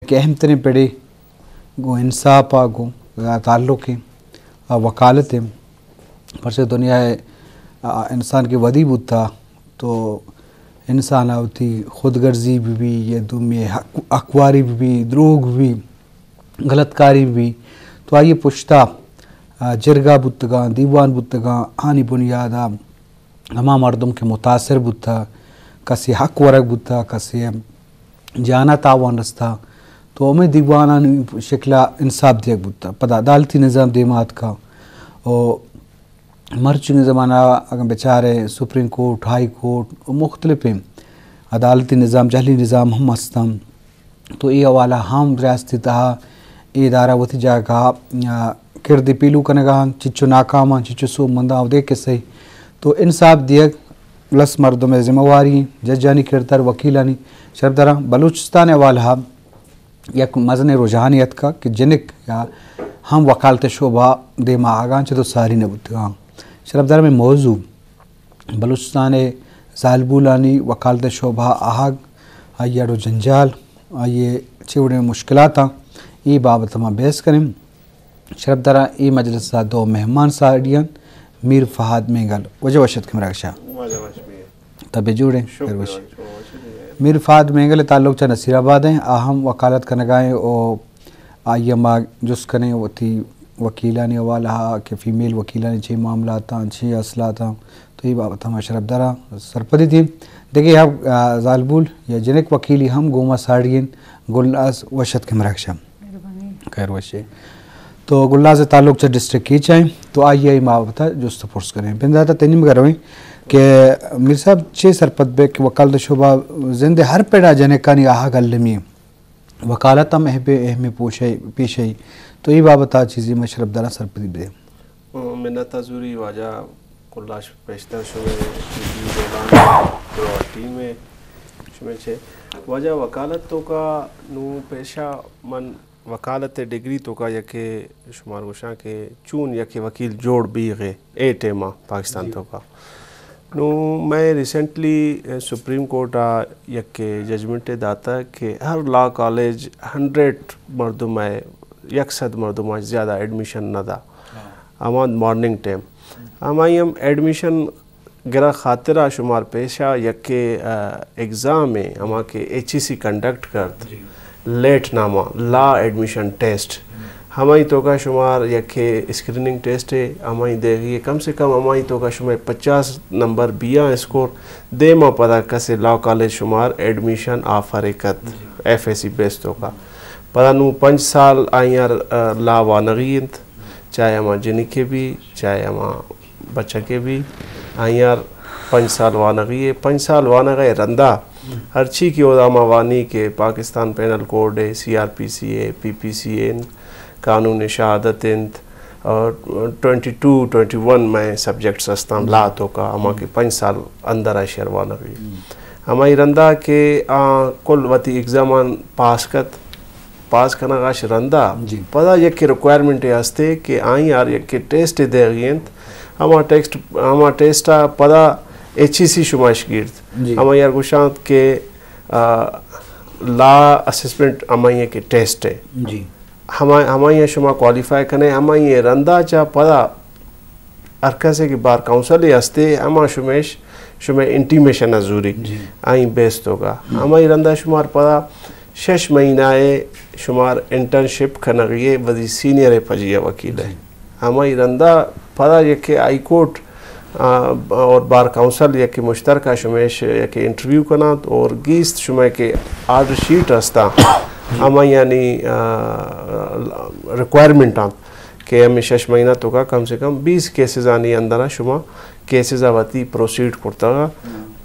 کہ اہم ترین پڑے گوں انصاف ءَ گوں تعلق ایں، آ وکالت ایں۔ پرچہ دنیا ءَ، آ، انسان کہ ودی بوتا تو انسان ءَ وتی خود غرضی بہ بی یا دومی حق، حق واری بہ بی، دروگ بہ بی، غلط کاری بہ بی، تو آئی پشتا، آ، جرگہ بوتگاں، دیوان بوتگاں، آنی بنیادا ہما مردم کہ متاثر بوتا، کسی حق ورگ بوتا، کسی جانا تاوان رستا، تو ہمے دیوانانی شکلا انصاف دیگ بوتا۔ پدا عدالتی نظام دیما آتکا۔ و مرچیگیں زمانہ اگاں بچارے سپریم کورٹ، ہائی کورٹ و مختلفیں عدالتی نظام، جہلی نظام ہم ہستاں۔ تو اے حوالہ ہم ریاستی تہا اے ادارہ وتی جاگہ، آ، کردے پیلو کنگا انت، چچو ناکام انت، چچو سوبمند انت، اودے کسے۔ تو انصاف دیگ لس مردم ءِ ذمہ واری انت، ججانی کردار، وکیلانی۔ شرپداراں بلوچستان ءِ حوالہ یک مزنیں رجحانے اتکگ کہ جنک یا ہم وکالت ءِ شعبہ دیما آگاں چہ تو ساری نہ بوتگاں۔ شرپداراں ہمے موضوع بلوچستان ءِ زالبولانی وکالت ءِ شعبہ آہگ، آئی اڑ و جنجال، آئی چے وڑیں مشکلاتاں، اے بابت ما بحث کنیں۔ شرپداراں اے مجلس ءَ دو مہمان ساڑی انت، میر فہد مینگل۔ واجہ وش اتک مراگشا۔ واجہ وش بی۔ تبے جوڑیں، شکر، خیر وش۔ شما وش بی۔ میر فہد مینگل تعلق چہ نصیر آباد ہیں، آ ہم وکالت کنگا ہیں و آئی ءَ ما جست کنیں وتی وکیلانی حوالہ ءَ کہ فیمیل وکیلانی چے معاملاتاں، چے اصلاتاں، تو اے بابت ءَ ما شرپداراں سرپدی دیم۔ دگہ ہم، آ، زالبول یا جنک وکیلی ہم گوما ساڑی انت۔ گلناز وش اتک مراگشا۔ مہربانی۔ خیر وشے۔ تو گلناز ءِ تعلق چہ ڈسٹرکٹ کیچ ءَ انت، تو آئی ءَ اے بابت ءَ جست ءُ پرس کنیں۔ بندات ءَ تئی نیمگ ءَ رویں کہ میر صاحب چے سرپد بے کہ وکالت شعبہ زند ءِ ہر پڑا جنکانی آہگ المی وکالت ہم اہم، اہم پوشے، پیشے۔ تو اے بابت ءَ چیزے ما شرپداراں سرپدی بدے۔ منت ءَ زوری واجہ کلاش پیشتر شمئے ٹی وی رولان درو ٹیم ءَ شمئے چے۔ واجہ وکالت توکا نوں پیشا من وکالت ڈگری توکا یکے شمار گوشاں کہ چون یکے وکیل جوڑ بیغے اے ٹیما پاکستان جی۔ توکا۔ نوں مئے ریسنٹلی، اے، سپریم کورٹ ءَ یک ججمنٹ داتا کہ ہر لا کالج ہنڈریڈ مردم ءَ، یک سد مردم ءَ زیادہ ایڈمیشن نہ دا۔ ہاں۔ ہما مارننگ ٹائم۔ ہمائی ہم ایڈمیشن گرا خاطر ءَ شمار پیشا یکے، آ، ایگزام ہے، ہما کہ ایچ ای سی کنڈکٹ کرت۔ جی۔ لیٹ نامہ، لا ایڈمیشن ٹیسٹ۔ ہمائی توکا شمار یکے اسکریننگ ٹیسٹ ہے، ہمائی دیگی ہے۔ کم سے کم ہمائی توکا شمار پچاس نمبر بیا اسکور دیما پدا کسے لا کالج شمار ایڈمیشن آفر کت، جی۔ ایف ایس سی بیس توکا۔ پدا نوں پنچ سال آئی آر، آ، لا وانگی انت، چاہے ہما جنکے بی، چاہے ہما بچکے بی، آئی آر پنچ سال وانگی ہے، پنچ سال وانگ ہے رندا ہرچی کہ اودا ما وانی کہ پاکستان پینل کوڈ ہے، سی آر پی سی ہے، پی پی سی ہے، قانون شہادت انت، اور ٹوئنٹی ٹو، ٹوئنٹی ون مئے سبجیکٹس ہستاں لا توکا، ہما کہ پنچ سال اندر آ شہر وانگی۔ ہمائی رندا کہ آ کل وتی ایگزامان پاس کت، پاس کنگ اش رندا، جی۔ پدا یک ریکوائرمنٹ ہستے کہ آئی آر یک ٹیسٹ دیگی انت، ہما ٹیسٹ، ہما ٹیسٹ پدا ایچ ای سی شماش گیرت۔ جی۔ ہما یار گوشانت کہ، آ، لا اسسمنٹ ہمائی کہ ٹیسٹ ہے۔ جی۔ ہما، ہمائی شما کوالیفائی کنے، ہمائی رندا چا پدا ہر کسے کہ بار کونسل ء ہستے، ہما شمیش، شمئے انٹیمیشن ء زوری، جی۔ آئی بیس توکا۔ ہمائی رندا شمار پدا شش مہینہ ء شمار انٹرنشپ کنغی ء وزی سینئر ء پجی ء وکیل ء۔ جی۔ ہمائی رندا پدا یکے ہائی کورٹ، آ، اور بار کونسل یکے مشترکہ شمیش یکے انٹرویو کنانت اور گیست شمئے کہ آرڈر شیٹ ہستاں، جی۔ ہمائی یعنی، آ، ریکوائرمنٹ آنت۔ کہ ہمے شش مہینہ توکا کم سے کم بیس کیسز آنی اندرا شما کیسز آ وتی پروسیڈ کرتگا۔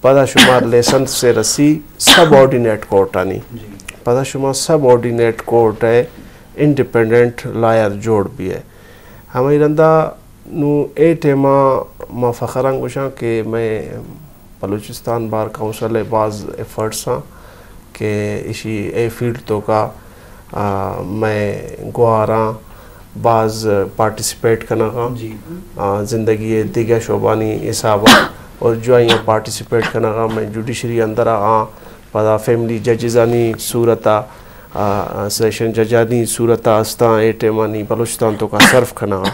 پدا شما لیسنس سے رسی سب آرڈینیٹ کورٹ آنی۔ جی۔ پدا شما سب آرڈینیٹ کورٹ ء انڈیپینڈنٹ لائر جوڑ بیئے۔ ہمے رندا نوں اے ٹیما ما فخراں گوشاں کہ مئے بلوچستان بار کونسل ء باز ایفرٹس آں کہ ایشی اے فیلڈ توکا، آ، مئے گوہاراں باز پارٹیسپیٹ کنغاں، جی۔ آ، زندگی ء دیگہ شعبانی حساب ء اور جو آیاں پارٹیسپیٹ کنغاں مئے جوڈیشری اندر آ، آ پدا فیملی ججزانی صورت ء آ، سیشن ججانی صورت ءَ استاں، اے ٹائم ءَ نی بلوچستان توکا سرو کناں۔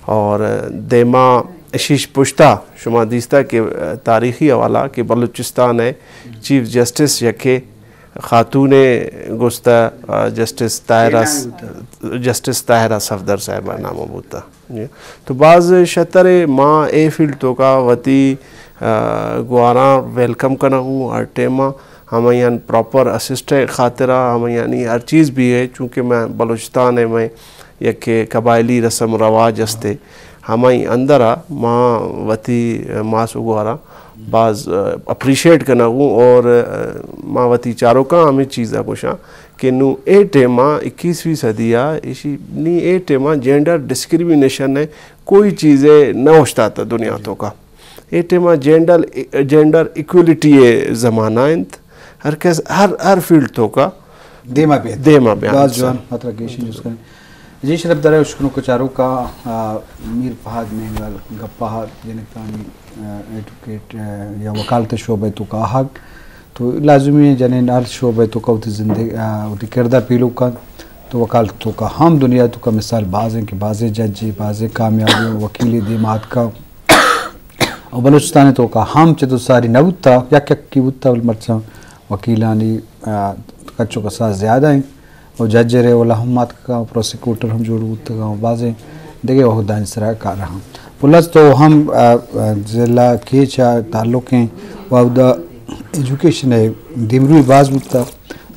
اور دیما اشیش پشتا شما دیستا کہ تاریخی حوالہ کہ بلوچستان ءِ چیف جسٹس یکے خاتون گوستہ، آ، جسٹس طاہرہ، جسٹس طاہرہ صفدر صاحبہ نام بوتا۔ جی۔ تو باز شتر ما اے فیلڈ توکا وتی، آ، گواراں ویلکم کنگ اوں ہر ٹائم ءَ، ہمایان پراپر اسسٹ ءِ خاطرا، ہمایانی ہر چیز بھی ہے، چونکہ میں بلوچستان ءِ میں یک قبائلی رسم رواج استے، ہمائی اندرا ما وتی ماس و گواراں باز، آ، اپریشیٹ کنگ اوں اور، آ، ما وتی چاروکاں ہمیں چیزا گوشاں کہ نوں اے ٹائم ءَ اکیسویں صدی ءَ ایشی نی اے ٹائم ءَ جینڈر ڈسکریمنیشن ءِ کوئی چیزے نہ اوشتاتہ دنیا توکا۔ اے ٹائم ءَ جینڈر، جینڈر ایکویلٹی ءِ زمانہ انت۔ ہر کس، ہر، ہر فیلڈ توکا دیما بیت۔ دیما بیان باز سر۔ جوان، مطلب گیشیں جست کنیں۔ جی شرف دار ءِ اشکنوک چاروکاں، آ، میر فہد مینگل گپا ہات جنکانی، آ، ایڈوکیٹ، آ، یا وکالت شعبہ توکا آہگ تو لازمی ہے، جنین ہر شعبہ توکا وتی زندگی، آ، وتی کردار پیلو کنت۔ تو وکالت توکا ہم دنیا توکا مثال بازیں کہ بازیں جج، بازیں کامیاب وکیلی دیما آتکا۔ اور بلوچستان توکا ہم چہ تو ساری نہ بوتا، یک یکی بوتا، بل مرچاں وکیلانی، آ، کچ و کساس زیادہ ہیں۔ و جج رے ولا ہم آتکگاں، پروسیکیوٹر ہم جوڑ بوتگاں، و بازیں دگہ عہدانی سرا کار ہم۔ پلس تو ہم، آ، آ، ضلع کیچ ءَ تعلق ہیں، و اودا ایجوکیشن ءِ دیمروی باز بوتا،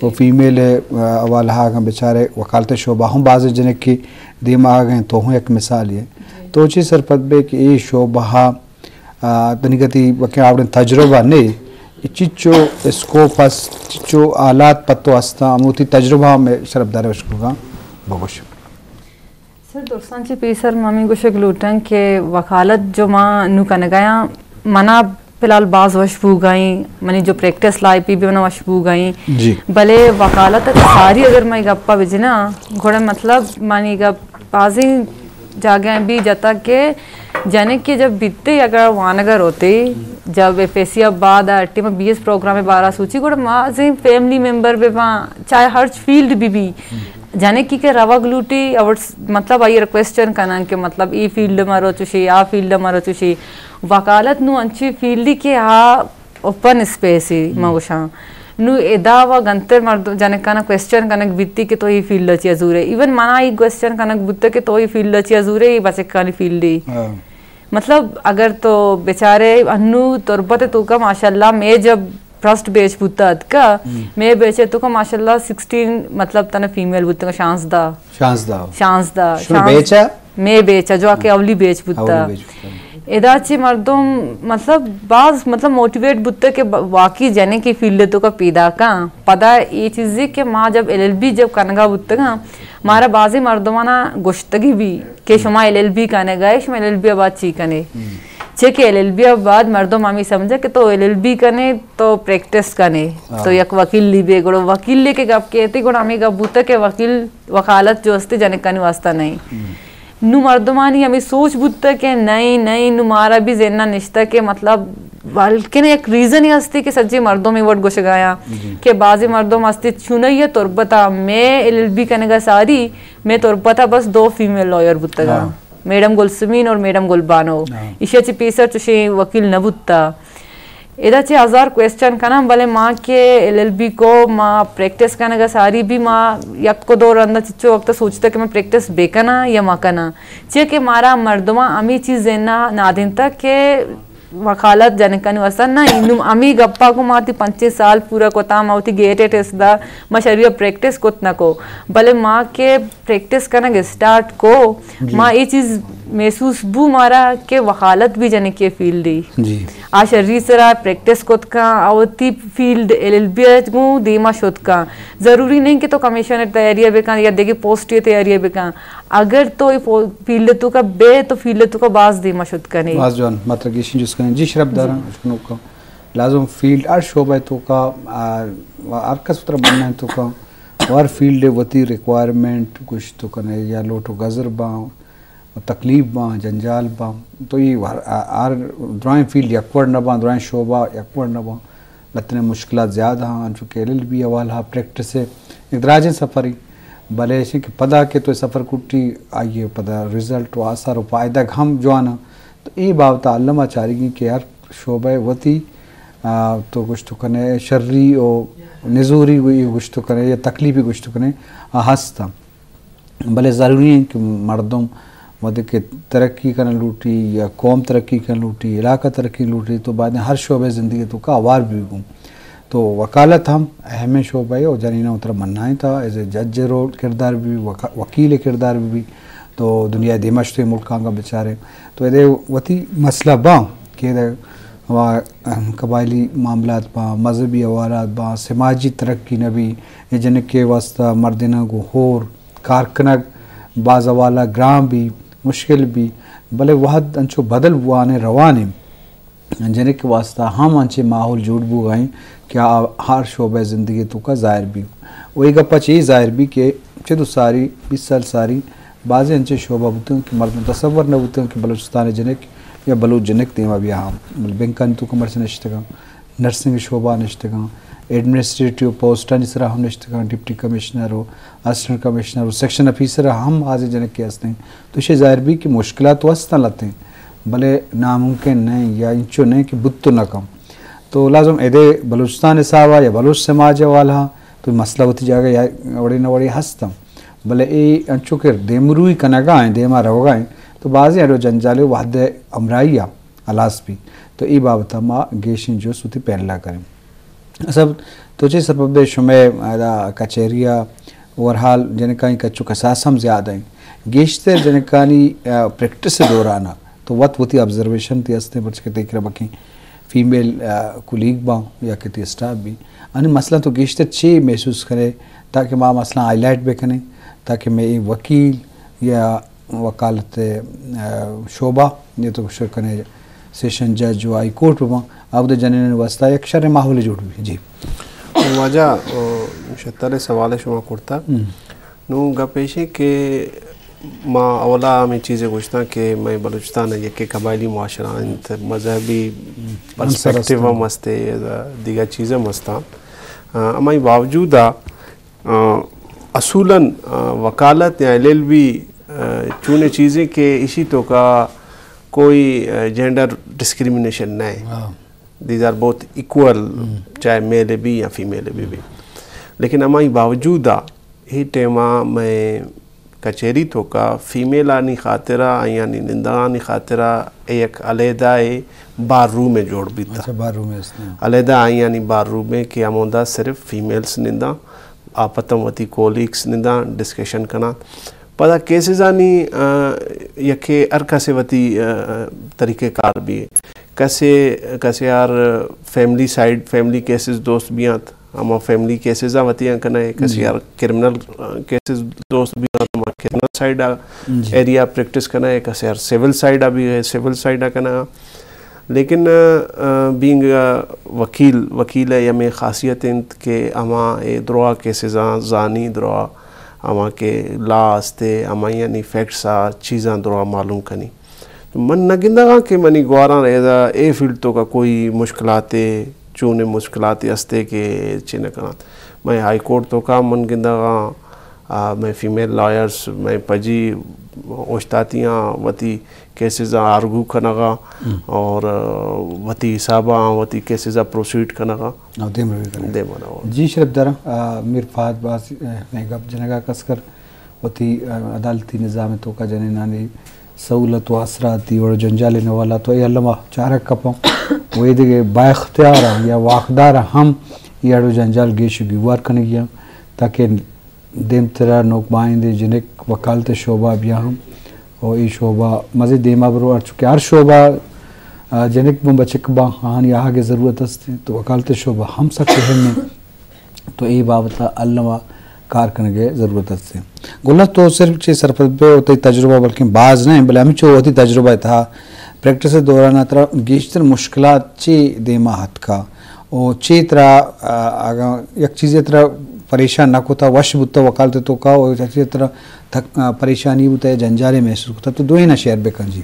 و فیمیل ءِ، آ، حوالہ ءَ اگاں بچارے وکالت شعبہ ہم بازیں جنک کہ دیما آگئے تو ہم یک مثال ہے۔ تو چی سرپد بے کہ اے شعبہ آ، تنیگتی وکیں آوڑیں تجربہ نے، چچو اسکوپ است، چچو حالات پتو ہستاں، ہم وتی تجربہ ہم شرف دار ءِ اشکوگاں بگوش۔ سر، درستاں چہ پیسر ما ہمے گوشگ لوٹاں کہ وکالت جو ما نوں کنگایاں، منا فی الحال باز وش بوگائیں، منی جو پریکٹس لائپی بھی منا وش بوگائیں۔ جی۔ بلے وکالت ساری اگر میں گپا بجنا، گھوڑا مطلب منی گپ بازیں جاگہ بھی جتا کہ جنک کہ جب بیتے اگر وانگا روتے، جب ایف ایس سی ءَ بعد آ ٹیم بی ایس پروگرام بارا سوچی، گڑا ما از این فیملی ممبر بہ باں، چاہے ہرچ فیلڈ بھی بھی، جنک کی کہ روگ لوٹی، اور مطلب آئی ریکویسٹ کنن کہ مطلب ای فیلڈ مرو چوشی، آ فیلڈ مرو چوشی۔ وکالت نو انچی فیلڈی کہ آ اوپن اسپیس ای، ما گوشاں۔ نو ادا و گنتر مردم جنکانا کوئسچن کنگ بیتی کہ تو ای فیلڈ چیا زورے۔ ایون منا ای کوئسچن کنگ بوتا کہ تو ای فیلڈ چیا زورے، ای بچکانی فیلڈ ای۔ ہاں۔ مطلب، اگر تو بیچارے انو تربت توکا ماشاءاللہ میں جب فرسٹ بیچ بوتا اتکا، میں بیچ توکا ماشاءاللہ سکسٹین، مطلب، تنا فیمیل بوتا، شانزدہ۔ شانزدہ۔ شانزدہ، شما شانز-، بیچا؟ مے بیچ ءَ جو کہ اولی بیچ بوتا۔ اولی بیچ بوتا۔ ادا چہ مردم مطلب باز مطلب موٹیویٹ بوتا کہ ب-، واقعی جنک ای فیلڈ توکا پیداکاں۔ پدا اے چیزی کہ ما جب ایل ایل بی جب کنگا بوتگاں، مارا بازیں مردمانا گوشتگی بھی کہ شما ایل ایل بی کنگا ئے، شما ایل ایل بی ءَ بعد چی کنے؟ چہ کہ ایل ایل بی ءَ بعد مردم ہمیں سمجھا کہ تو ایل ایل بی کنے، تو پریکٹس کنے، تو یک وکیلی بے، گڑا وکیلی کہ گپ کیتی، گڑا ہمیں گپ بوتا کہ وکیل، وکالت جو استی جنکانی واسطہ نہیں۔ نو مردمانی ہمیں سوچ بوتا کہ نہیں، نہیں، نو مارا بھی ذہن نشتا کہ مطلب بلکن یک ریزن ہی ہستی کہ سجی مردم ای وٹ گوشگایا کہ بعضی مردم ہستی چونئی تربتا میں ایل ایل بی کنگا ساری، میں تربتا بس دو فیمیل لائر بوتگا، میڈم گلسمین اور میڈم گلبانو۔ ایشی چی پیسر چوشیں وکیل نہ بوتا۔ ادا چہ ہزار کوئسچن کناں، بلے ما کہ ایل ایل بی کو، ما پریکٹس کنگا ساری بھی ما یک کو دو رندا چچو وقت سوچتا کہ من پریکٹس بکناں یا مکناں۔ چیا کہ مارا مردماں ہمیں چیز ذہنا نادینتا کہ وکالت جنکانی واسطہ نہ، انو ہمیں گپا کو ما تی پنچیں سال پورا کتا، ما وتی گیٹ ٹیسٹ دا، ما شریعہ پریکٹس کت نہ کو، بلے ما کہ پریکٹس کنگ اسٹارٹ کو، ما اے چیز محسوس بو مارا کہ وکالت بھی جنکے فیلڈ ای۔ آ شری سرا پریکٹس کت کن، آ وتی فیلڈ ایل ایل بی ءَ گوں دیما شت کن۔ ضروری نہیں کہ تو کمیشن تیاری بکن یا دیگه پوسٹ تیاری بکن۔ اگر تو اے فو-، فیلڈ توکا بے تو فیلڈ توکا باز دیما شت کنے۔ باز جوان، مطلب گیشیں جست کنیں۔ جی شرف داراں، اشکنوکاں۔ لازم فیلڈ ہر شعبہ توکا، آ، ہر کس ترا بننا توکا، ہر فیلڈ وتی ریکوائرمنٹ گوشت کنے یا لوٹ و گزر باں، و تکلیف باں، جنجال باں، تو یہ ہر، ہر درائیں فیلڈ یک وڑ نہ باں، درائیں شعبہ یک وڑ نہ باں، لتنے مشکلات زیادہ ہاں، چونکہ ایل ایل بی حوالہ پریکٹس ہے، دراجیں سفرے، بلے ایشیں کہ پدا کہ تو سفر کٹی، آئی ءِ پدا رزلٹ و اثر و پائدگ ہم جوان انت۔ تو اے بابت ءَ الم ءَ چارگی کہ ہر شعبہ وتی، آ، تو گوشت کنے شری و نزوری و اے گوشت کنے یا تکلیفی گوشت کنے، آ، ہست انت۔ بلے ضروری انت کہ مردم وھدے کہ ترقی کنگ لوٹی یا قوم ترقی کنگ لوٹی، علاقہ ترقی لوٹی، تو باید ہر شعبہ زندگی توکا ہوار بہ بی گوں۔ تو وکالت ہم اہمیں شعبہ ہے اور جنیناں اترا منائیں تا ایز اے جج رو کردار بہ بی، وکا-، وکیل کردار بہ بی، تو دنیا دیمش تو ملکاں کا بچارے۔ تو ادے وتی مسئلہ باں کہ ادے ہما قبائلی معاملات باں، مذہبی حوالات باں، سماجی ترقی نہ بی، اے جنک کے واسطہ مردیناں گوں ہور کار کنگ باز حوالہ گران بی، مشکل بی، بلے وھد انچو بدل بوانے روانے، جنک واسطہ ہم انچے ماحول جوڑ بوگا ایں کہ آ ہر شعبہ زندگی توکا ظاہر بی۔ و اے گپا چہ اے ظاہر بی کہ چدو ساری، بیست سال ساری، بازیں انچیں شعبہ بوتن کہ مردم تصور نہ بوتن کہ بلوچستان جنک یا بلوچ جنک دیما بیا ہم۔ بلے بینکانی توکا مرچی نشتگاں، نرسنگ شعبہ نشتگاں، ایڈمنسٹریٹو پوسٹانی سرا ہم نشتگاں، ڈپٹی کمشنر و اسسٹنٹ کمشنر و سیکشن آفیسر ہم آزے جنک کے ہستیں۔ تو ایشی ظاہر بی کہ مشکلات تو ہستاں لتیں، بلے ناممکن نہیں یا انچو نہیں کہ بوت نہ کن۔ تو لازم ادے بلوچستان حسابا یا بلوچ سماج والا تو مسئلہ وتی جاگہ یا وڑے نہ وڑے ہستاں۔ بلے اے انچو کہ دیمروئی کنگا ایں، دیما روگا ایں، تو بازیں اڑو جنجالے وھد ہمراہی آ ہلاس بی۔ تو اے بابت ما گیشیں جست وتی پینلا کریں۔ سب تو چے سبب شمئے ادا کچہری آ اوورحال جنکانی کچ و کساس ہم زیادہ ایں۔ گیشتر جنکانی، آ، پریکٹس دورانا تو وت وتی آبزرویشن تی ہستیں، پرچہ کہ تئی کرا بکیں فیمیل، آ، کولیگ باں یا کہ تئی اسٹاف بی۔ انی مسئلہ تو گیشتر چے محسوس کرے تاکہ ما مسئلہ ہائی لائٹ بکنیں تاکہ مئے اے وکیل یا وکالت، آ، شعبہ، یہ تو شر کنے سیشن جج و ہائی کورٹ بباں، آ ودا جنینانی واسطہ یک شر ماحول جوڑ بی۔ جی۔ واجہ، آ، شتر سوال شما کرتا۔ ہم۔ نو گپ ایشیں کہ ما اولا ہمیں چیزیں گوشتاں کہ میں بلوچستان ہے، یکے قبائلی معاشرہ انت، مذہبی ہم، پرسپیکٹیو ہم ہستے، دیگر چیزیں ہم ہستاں۔ آ، ہمائی باوجود آ، آ، اصولاً، آ، وکالت یا ایل ایل بی، آ، چونیں چیزیں کہ ایشی توکا کوئی، آ، جینڈر ڈسکریمنیشن نہ ہے۔ ہاں۔ دیز آر بوتھ ایکول، ہم۔ چاہے میل بی یا فیمیل بی بی۔ لیکن ہمائی باوجود آ، اے ٹائما میں کچہری توکا فیمیلانی خاطرا، آئیانی نندگانی خاطرا اے یک علیحدہ اے بار رومے جوڑ بیتا۔ اچھا، بار رومے است، ہاں۔ علیحدہ آئیانی بار رومے کہ ہموندا صرف فیمیلز ننداں، آپتاں وتی کولیگز ننداں، ڈسکشن کناں۔ پدا کیسزانی، آ، یکے ہر کسے وتی، آ، طریقہ کار بی۔ کسے، کسے آر فیملی سائیڈ، فیملی کیسز دوست بیانت، ہما فیملی کیسز آ وتی آں کنئے، کسے جی۔ آر کرمنل، آ، کیسز دوست بیانت، ہما کرمنل سائیڈ آ جی۔ ایریا پریکٹس کنئے، کسے آر سول سائیڈ آ بی، سول سائیڈ آ کنئے۔ لیکن، آ، بینگ، آ، وکیل، وکیل ءِ ہمے خاصیت انت کہ ہما اے دروا کیسزاں زانی، دروا ہما کہ لا استے، ہمایانی فیکٹس آ چیزاں دروا معلوم کنی۔ من نہ گندگاں کہ منی گواراں ادا اے فیلڈ توکا کوئی مشکلاتے، چونیں مشکلاتے استے کہ چے نہ کنات۔ مئے ہائی کورٹ توکا من گندگاں، آ، مئے فیمیل لائرز، مئے پجی اوشتاتیاں وتی کیسز آ آرگو کنگا ہم۔ اور، آ، وتی حسابا وتی کیسز آ پروسیڈ کنگا۔ آ، دیم روی کنگا۔ دیم روی۔ جی شرپ دارا، آ، میر فہد باز، آ، مئے گپ جنگا کس کر وتی، آ، عدالتی نظام توکا جنینانی سہولت و آسراتی وڑ جنجال نوالا تو اے الما چارگ کپاں۔ و اے دگہ با اختیار یا واکدار ہم اے اڑو جنجال گیش گیوار کنگی ہم تاکہ دیمترا نوک بائندیں جنک وکالت شعبہ بیا ہم۔ و اے شعبہ مزید دیما برو، ہرچو کہ ہر شعبہ، آ، جنک بن بچک باں، آہانی آہگ ضرورت است، تو وکالت شعبہ ہم سک اہم ہے۔ تو اے بابت الما کار کنگے ضرورت است۔ گلہ تو صرف چے سرپد بے و تئی تجربہ بلکن باز نہیں، بلے ہمیں چو وتی تجربہ تھا پریکٹس دوران ترا گیشتر مشکلات چے دیما ہتکا؟ او چے ترا، آ، اگاں یک چیزے ترا پریشان نہ کتا، وش بوتا وکالت توکا، او یک چیزے ترا تک-، آ، پریشانی بوتا یا جنجالے محسوس کتا، تو دوئیں نہ شیئر بکن جی۔